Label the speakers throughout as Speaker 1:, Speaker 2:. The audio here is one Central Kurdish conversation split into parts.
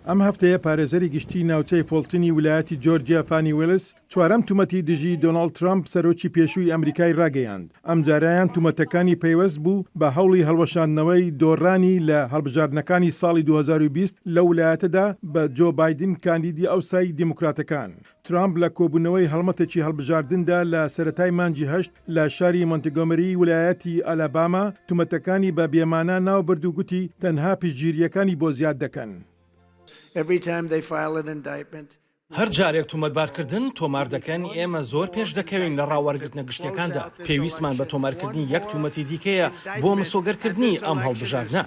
Speaker 1: ئەم هەفتەیە پارێزەری گشتی ناوچەی فۆڵتنی ولایەتی جۆرجیا فانی ویڵس چوارەم تومەتی دژی دۆناڵد ترەمپ سەرۆکی پێشووی ئەمریکای راگەیاند، ئەمجارەیان تومەتەکانی پەیوەست بوو بە هەوڵی هەڵوەشاندنەوەی دۆڕانی لە هەڵبژاردنەکانی ساڵی 2020 لەو ولایەتەدا بە جۆ بایدن کاندیدی ئەوسای دیموکراتەکان. ترامپ لە کۆبوونەوەی هەڵمەتێکی هەڵبژاردندا لە سەرەتای مانگی هەشت لە شاری مۆنتگۆمری ولایەتی ئالاباما تومەتەکانی بە بێمانا ناوبرد و گوتی تەنها پشتگیرییەکانی بۆ زیاد دەکەن.
Speaker 2: هەر جارێک تومەتبارکردن تۆمار دەکەن، ئێمە زۆر پێشدەکەوین لە ڕاوەرگرتنە گشتیەکاندا، پێویستمان بە تۆمارکردنی یەک تومەتی دیکەیە بۆ مسۆگەرکردنی ئەم هەڵبژاردنە،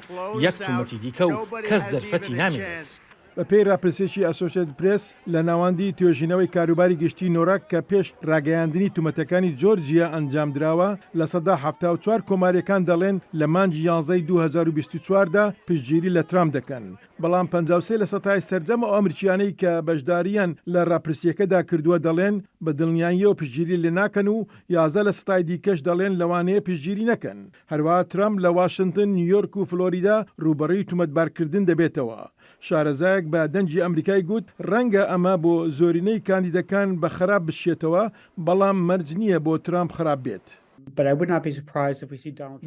Speaker 2: یەک تومەتی دیکە و کەس دەرفەتی نامێنێت.
Speaker 1: بەپێی راپرسیەکی ئەسۆشێتد پرێس لە ناوەندی توێژینەوەی کاروباری گشتی نۆراک کە پێش راگەیاندنی تومەتەکانی جۆرجیا ئەنجامدراوە، 74% کۆمارییەکان دەڵێن لە مانگی یانزەی 2024 دا پشتگیری لە ترامپ دەکەن، بەڵام 53 لە سەتای سەرجەم ئەو ئەمریکییانەی کە بەشدارییان لە راپرسییەکەدا کردووە دەڵێن بە دڵنیاییەوە پشتگیری لێناکەن و 11 لە سەتای دیکەش دەڵێن لەوانەیە پشتگیری نەکەن. هەروەها ترەمپ لە واشنتن، نیویۆرک و فلۆریدا رووبەڕووی تومەتبارکردن دەبێتەوە. شارەزایەک بە دەنگی ئەمریکای گوت، رەنگە ئەمە بۆ زۆرینەی کاندیدەکان بە خراپ بشچێتەوە، بەڵام مەرج نییە بۆ ترامپ خراپ بێت.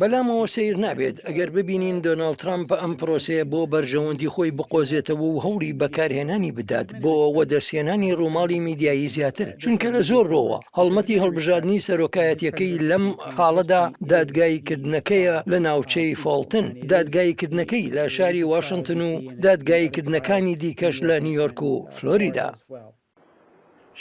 Speaker 3: بەلامەوە سەیر نابێت ئەگەر ببینین دۆناڵد ترەمپ ئەم پرۆسەیە بۆ بەرژەوەندی خۆی بقۆزێتەوە و هەوڵی بەکارهێنانی بدات بۆ وەدەستهێنانی ڕووماڵی میدیایی زیاتر، چونکە لە زۆر ڕووەوە هەڵمەتی هەڵبژاردنی سەرۆکایەتیەکەی لەم خاڵەدا دادگاییکردنەکەیە لە ناوچەی فۆڵتن، دادگاییکردنەکەی لە شاری واشنتن و دادگاییکردنەکانی دیکەش لە نیویۆرک و فلۆریدا.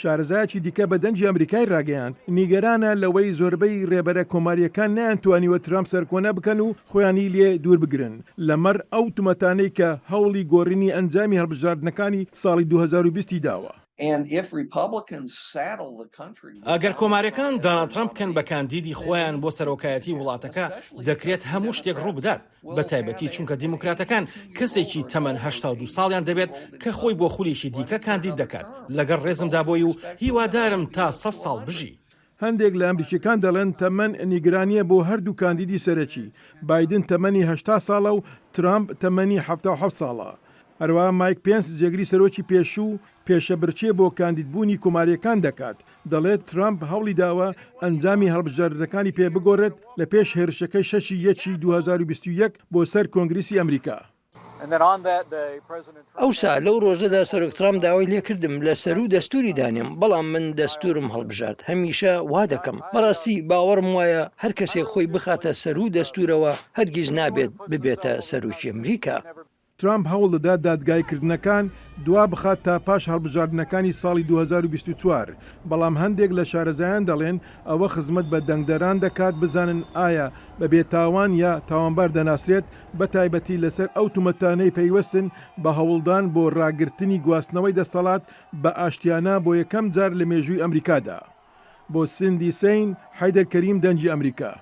Speaker 1: شارەزایەکی دیکە بە دەنگی ئەمریکای راگەیاند، نیگەرانە لەوەی زۆربەی رێبەرە کۆمارییەکان نەیانتوانیوە ترامپ سەرکۆنە بکەن و خۆیانی لێ دووربگرن لەمەڕ ئەو تومەتانەی کە هەوڵی گۆڕینی ئەنجامی هەڵبژاردنەکانی ساڵی 2020 ی داوە.
Speaker 2: ئەگەر کۆمارییەکان داناڵد ترەمپ بکەن بە کاندیدی خۆیان بۆ سەرۆکایەتی وڵاتەکە، دەکرێت هەموو شتێک ڕووبدات، بەتایبەتی چونکە دیموکراتەکان کەسێکی تەمەن 82 ساڵیان دەبێت کە خۆی بۆ خولێکی دیکە کاندید دەکات، لەگەڵ ڕێزمدا بۆی و هیوادارم تا 100 ساڵ بژی.
Speaker 1: هەندێک لە ئەمریکییەکان دەڵێن تەمەن نیگرانییە بۆ هەردوو کاندیدی سەرەکی، بایدن تەمەنی 80 ساڵە و ترامپ تەمەنی 77 ساڵە. هەروەها مایک پێنس جێگری سەرۆکی پێشوو پێشەبرکێ بۆ کاندیدبوونی کۆمارییەکان دەکات، دەڵێت ترامپ هەوڵیداوە ئەنجامی هەڵبژاردنەکانی پێ بگۆڕێت لە پێش هێرشەکەی شەشی یەکی 2021 بۆ سەر کۆنگریسی ئەمریکا.
Speaker 3: ئەوسا لەو ڕۆژەدا سەرۆک ترامپ داوای لێکردم لە سەروو دەستووری دانێم، بەڵام من دەستوورم هەڵبژارد، هەمیشە وا دەکەم. بەڕاستی باوەڕم وایە هەر کەسێک خۆی بخاتە سەروو دەستوورەوە هەرگیز نابێت ببێتە سەرۆکی ئەمریکا.
Speaker 1: ترامپ هەوڵدەدات دادگاییکردنەکان دوابخات تا پاش هەڵبژاردنەکانی ساڵی 2024، بەڵام هەندێک لە شارەزایان دەڵێن ئەوە خزمەت بە دەنگدەران دەکات بزانن ئایا بە بێتاوان یا تاوانبار دەناسرێت، بەتایبەتی لەسەر ئەو تومەتانەی پەیوەستن بە هەوڵدان بۆ راگرتنی گواستنەوەی دەسەڵات بە ئاشتیانە بۆ یەکەم جار لە مێژووی ئەمریکادا. بۆ سندی سەین، حەیدەر کەریم دەنگی ئەمریکا.